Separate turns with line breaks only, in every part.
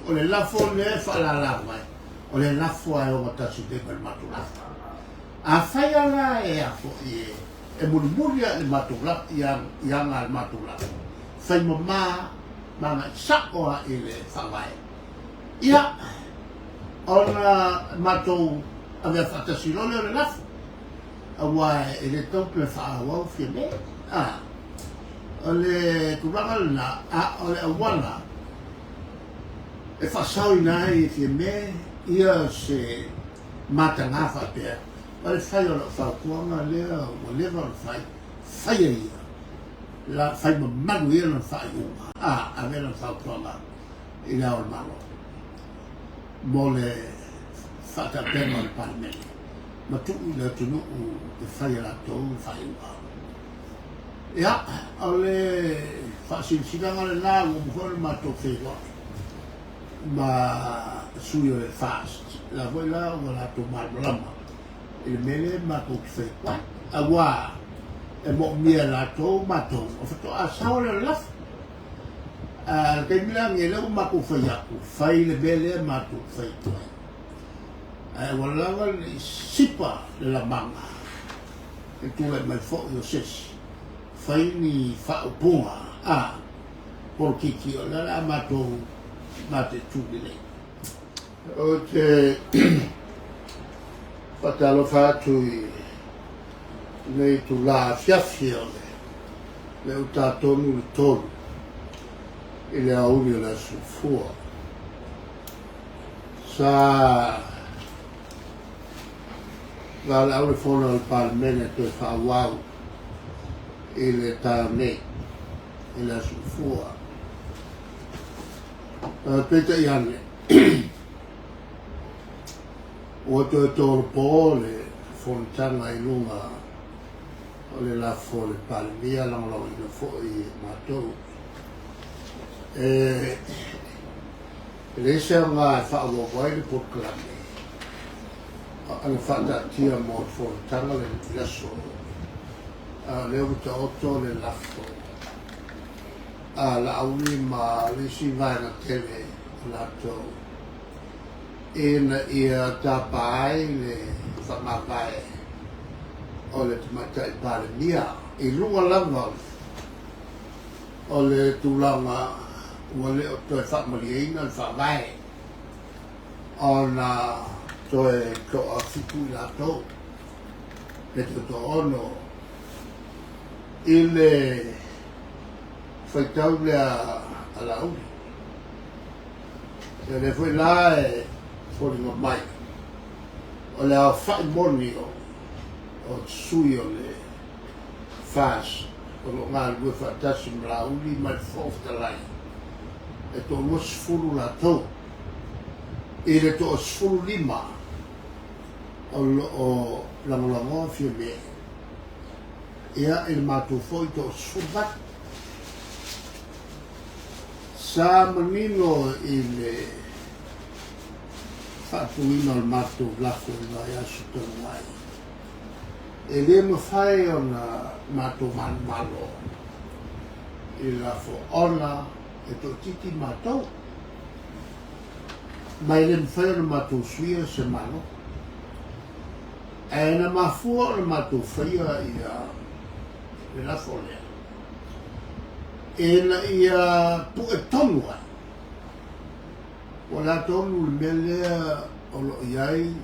O le lafo lea e faalala mai, o le lafo lava e ogatasi nei ma le matou lafo. Afai lava la e a foi e e mulimuli lava i le matou lafo, i aga a le matou lafo, fai mama ma agai sao lava i le Faavae. Ia, ona matou avea faatasi loa lea o le lafo, aua e le tatau toe faaauau Fiamē. A, o le tulaga lena, a o le auala e faasaoina ai e Fiamē ia se mataga faapea, o le fai o lau fautuaga lea ua leva ona fai, faia ia, la, fai mamalu ia lana faaiuga, a, ave lana fautuaga i Le Ao o le Malo mo le faatautaiga o le Palemene ma tuu i le atunuu e fai e latou le faaiuga. Ia, o le faasilasilaga lena ua uma foi ona matou feiloai ma sui o le FAST, la foi la ua latou malamalama i le mea lea matou te fai atu ai, aua e moomia e latou matou, o faatoa sao lea o le lafo. A o le taimi la lenei, lea ua matou fai atu, fai le mea lea matou te fai atu ai. Ae aua lava ne i sipa le lamaga i le tulai mai foi o se isi, fai ni faaupuga a polokiki, o lea o le a matou mataitu lelei. Ou te faatalofa atu i lenei itula afiafi o le uta tonu le 3 i le aoauli o le Aso Gafua. Sa valaau le Fono a le Palemene toe faaauau i le taeao nei i le Aso Gafua. Peitai ane, ua toe tolopo le fonotaga i luga o le lafo a le Palemia, lagolagoina foi e matou. E leai se aoga e faaauau ai le polokalame na faataatia mo le fonotaga lenei i aso, a o lea ua taoto le lafo a Laauli ma le isi vaega tele o latou ina ia tapa ai le faamavae o le Tamaitai Palemia i luga lava o le tulaga ua le o toe faamalieina le Faavae ona toe toafitu i latou pe toe toaono i le faitau lea a Laauli. Ia o lea foi la e foliga mai o le aofai moni o sui o le FAST o lo o galulue faatasi ma Laauli ma le Fofoga Fetalai, e toa-20 latou i le toa-15 o lo o lagolagoa Fiamē. Ia, i le matou foi toa-18. Sa manino i le faatuina o le matou lafo i le vaiaso talu ai, e le mafai ona matou manumalo i le lafo ona e toaitiiti matou, ma e le mafai ona matou suia se Malo. Ae na mafua ona matou faia ia le lafo lea, ina ia pue tonu ai po o le a tonu le mea lea o lo o i ai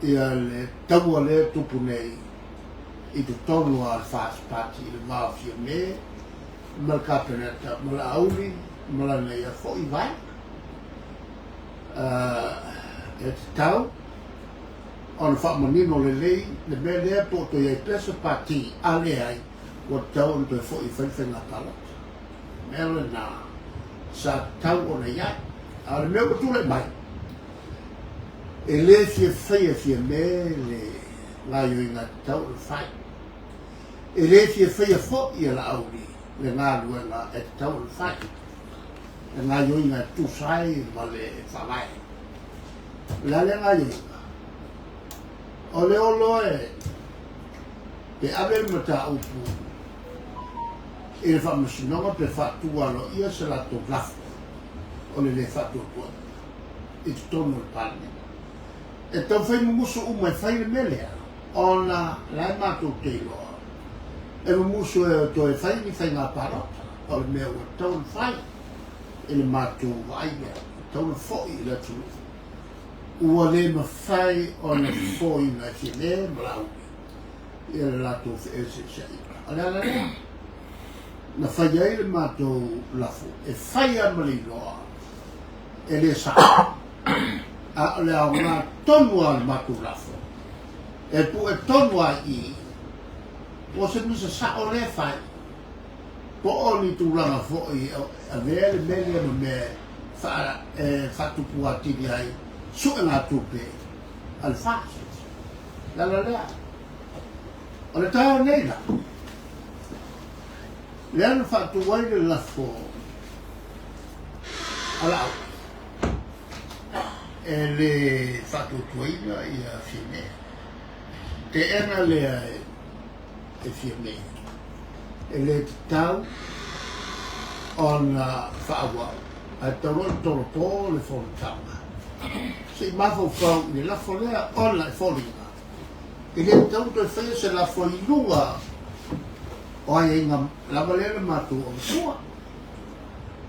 ia le taua lea e tupu nei i totonu lava o le FAST Party i le va o Fiamē ma le Kapeneta ma Laauli ma lana ia foi vaega. E tatau ona faamanino lelei le mea lea po o toe i ai pea se pati, a leai, ua tatau ona toe foi e fai le faiga palota. O le mea lena sa tatau ona i ai. A o le mea ua tulai mai, e le fia faia Fiamē le gaoioiga e tatau ona fai. E le fia faia foi e Laauli le galuega e tatau ona fai, le gaoioiga e tusa ai ma le Faavae. O le a lea gaoioiga? O le o loa e pe ave le mataupu i le Faamasinoga pe faatu aloaia se latou lafo. o le lē faatuatuaina i totonu o le Palemene. E taumafai mumusu uma e fai le mea lea ona la e matou te iloa e mumusu e toe fai ni faiga palota. O le mea ua tatau ona fai i le matou vaai lea, ua tatau ona foi i le atunuu. Ua le mafai ona fofoina e Fiame ma Laauli ia le latou feeseeseaiga. O le ala lea na fai ai le matou lafo e fai lava ma le iloa e le sao, a o le aoga tonu lava o le matou lafo e pue tonu lava i i, po o se misa sao lea e fai, po o ni tulaga foi e avea le mea lea ma mea e faatupu atili ai suegatupe a le FAST. Le ala lea. O le taeao nei la, lea na faatu ai le lafo a Laauli e le faatuatuaina ia Fiame. Teena lea e Fiame, e le tatau ona faaauau, ae tatau loa ona tolopo le fonotaga se i mafaufau i le lafo lea ona e foliga E le tatau ona toe faia se lafo i luga o aiaiga lava lea na matou avatua.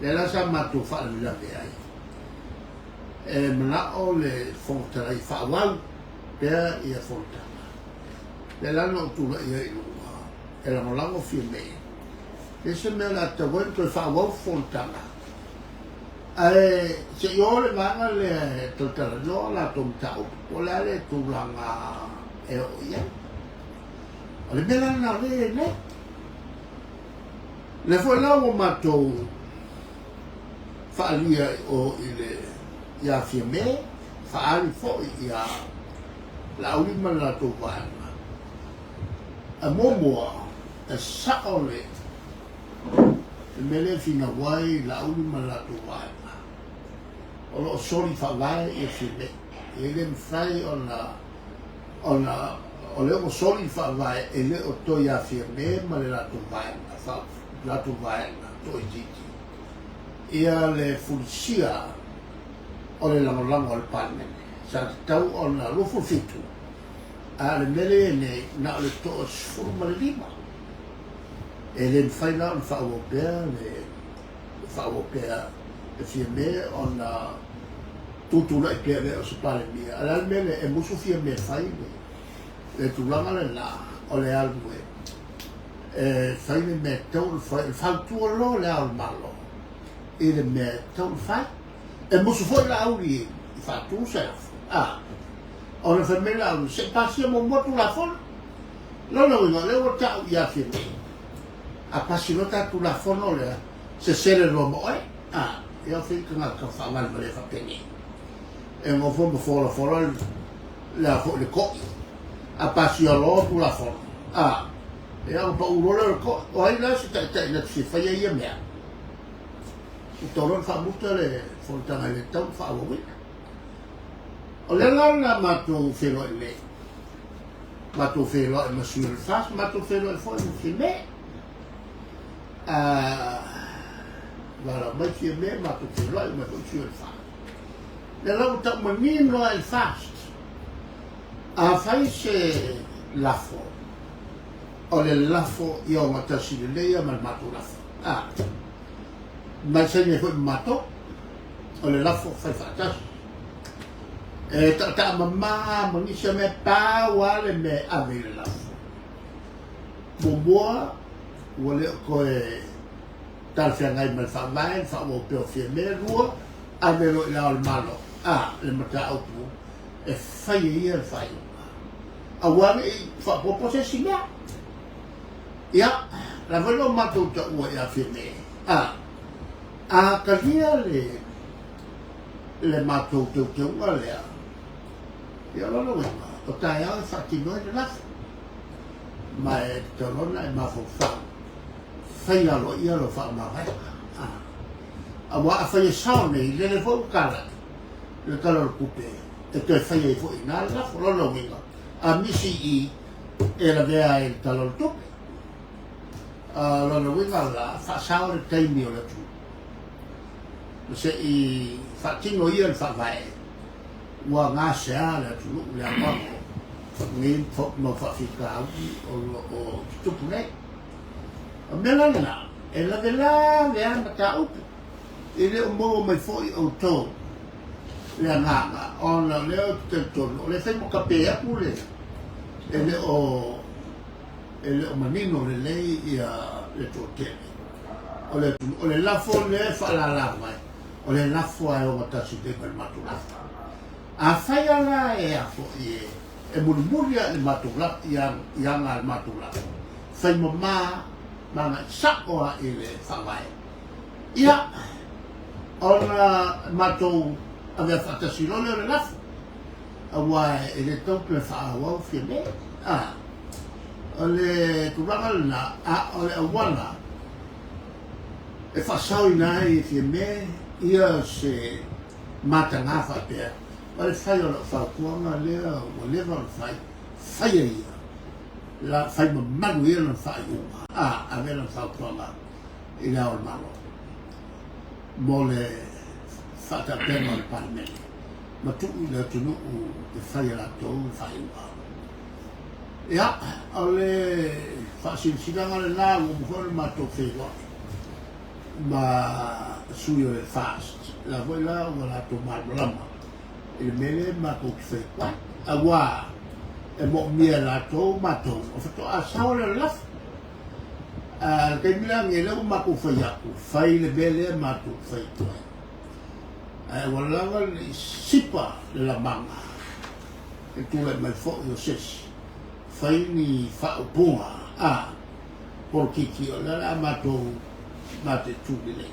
Lea la sa matou faalavelave ai. E manao le Fofoga Fetalai e faaauau pea ia fonotaga. Lea la na ou tulai ai i luga e lagolago Fiame. E leai se mea o le a tatau ai ona toe faaauau fonotaga. Ae se i o le vaega lea e talatalanoa latou mataupu po o le a le tulaga e oo i ai. O le mea la lena o lea e i ai nei. O lea foi la ua matou faaalia i o i le ia Fiame, faaali foi ia Laauli ma le latou vaega. Ae muamua, e sao le Le mea lea e finau ai Laauli ma le latou vaega, o lo o soli faavae ia Fiame. E le mafai ona, ona o lea ua soli le faavae e le o toe ia Fiame ma le latou vaega, fa, latou vaega toaitiiti ia le fulisia o le lagolago a le Palemene. Sa tatau ona 27, a o le mea lea e i ai nei, na o le toa 15. E le mafai la ona faaauau pea le faaauau pea e Fiame ona tutulai pea lea o se Palemia. A o le a le mea lea e musu Fiame e fai le, le tulaga lena o le alu e, e fai le mea e tatau ona fai, o le fautua loa Le Ao o le Malo i le mea e tatau ona fai. E musu foi Laauli e faatu se lafo, a, ona fai mai Laauli, se i pasia muamua Tulafono. Lona uiga, o lea ua tau ia Fiame, a pasi loa ta Tulafono lea, sesele loa ma oe. A, ia o fea tagata faavalevalea faapenei. E nofo ma folafola le a foi le ko'i. A pasia loa Tulafono, a, ia ona pau loa lea o le ko'i. O ai la se taitai na te fia faia ia mea? Ua tatau loa ona faamuta le fonotaga e le tatau ona faaauauina. O lea la na matou feiloai nei, matou feiloai ma sui o le FAST, matou feiloai foi ma Fiame. Valaau mai Fiame, matou feiloai mai foi sui o le FAST. Lea la ua tau manino lava i le FAST, a fai se lafo, o le lafo ia ogatasi lelei lava ma le matou lafo. A, mai saini ai foi ma matou, o le lafo fai faatasi. E taataamama ma nisi o mea, pau lava le mea e ave i le lafo. Muamua, ua le o toe talafeagai ma le faavae le faaauau pea o Fiame. Lua, ave loa i Le Ao o le Malo, a, le mataupu e fai e ia le faaiuga. Aua ne i faaopoopo se isi mea. Ia, la foi na o matou taua ia Fiame, a, a talia le le matou teuteuga lea, ia o lona uiga, o taeao e faatino ai le lafo, ma e tatau loa ona e mafaufau, faia aloaia lau faamavaega. Aua afai e sao nei, lele foi ua talai le Tala o le Tupe e toe fai ai foi i ina le lafo. O lona uiga, a misi i i, e lavea ai i le Tala o le Tupe. O lona uiga la, faasao le taimi o le atunuu. Ma se i faatino ia le Faavae, ua gasea le atunuu i le aoaoga o nei mau faafitauli o lo o tutupu nei. O le mea la lena, e lavelave lava mataupu, e le o maua mai foi outou le agaga, ona o lea ou te talitonu o lea e fai ma kape atu le, e le o, e le o manino lelei ia le toatele o le atunuu. O le lafo lea e faalala mai, o le lafo lava e ogatasi nei ma le matou lafo. Afai lava la e a foi e, e mulimuli lava i le matou lafo, i aga a le matou lafo, fai mama ma agai sao lava i le Faavae, ia, ona matou avea faatasi loa lea o le lafo, aua e le tatau ona toe faaauau Fiamē. A, o le tulaga lena, a o le auala e faasaoina ai e Fiamē ia se mataga faapea, o le fai o lau fautuaga lea ua leva ona fai, faia ia, la, fai mamalu ia lana faaiuga, a, ave lana fautuaga i Le Ao o le Malo mo le faatautaiga o le Palemene ma tuu i le atunuu e fai e latou le faaiuga. Ia, o le faasilasilaga lena ua uma foi ona matou feiloai ma sui o le FAST, la foi la ua latou malamalama i le mea lea matou te fai atu ai, aua e moomia e latou matou ona faatoa sao lea o le lafo. A o le taimi la lenei, lea ua matou fai atu, fai le mea lea matou te fai atu ai. Ae ua lava ne i sipa le lamaga i le tulai mai foi o se isi, fai ni faaupuga a polokiki, o lea o le a matou mataitu lelei.